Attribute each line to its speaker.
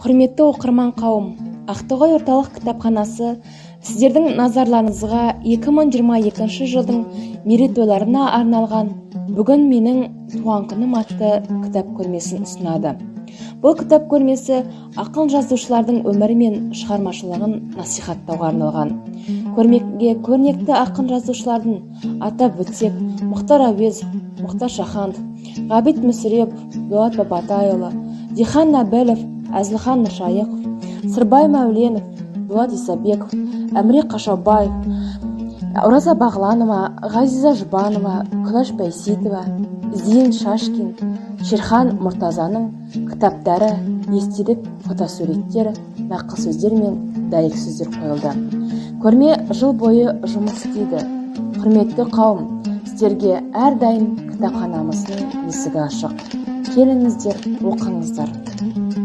Speaker 1: Құрметті оқырман қауым, Ақтоғай орталық кітапханасы сіздердің назарларыңызға 2022 жылдың мерейтойларына арналған «Бүгін менің туған күнім» атты кітап көрмесін ұсынады. Бұл кітап көрмесі ақын жазушылардың өмірі мен шығармашылығын насихаттауға арналған. Көрмеге көрнекті ақын жазушылардың, атап өтсек, Мұхтар Әуезов, Мұхтар Шаханов, Ғабит Мүсірепов, Дулат Бабатайұлы, Дихан Нәбілов, Әзілхан Нұршайықов, Сырбай Мәуленов, Дулат Исабеков, Әміре Қашаубаев, Ораза Бағланова, Ғазиза Жұбанова, Күләш Байсейітова, Зейін Шашкин, Шерхан Мұртазаның кітаптары, естелік фотосуреттер, нақыл сөздер мен дәйек сөздер қойылды. Көрме жыл бойы жұмыс істейді. Құрметті қауым, сіздерге әрдайым кітапханамыздың есігі ашық. Келіңіздер, оқыңыздар.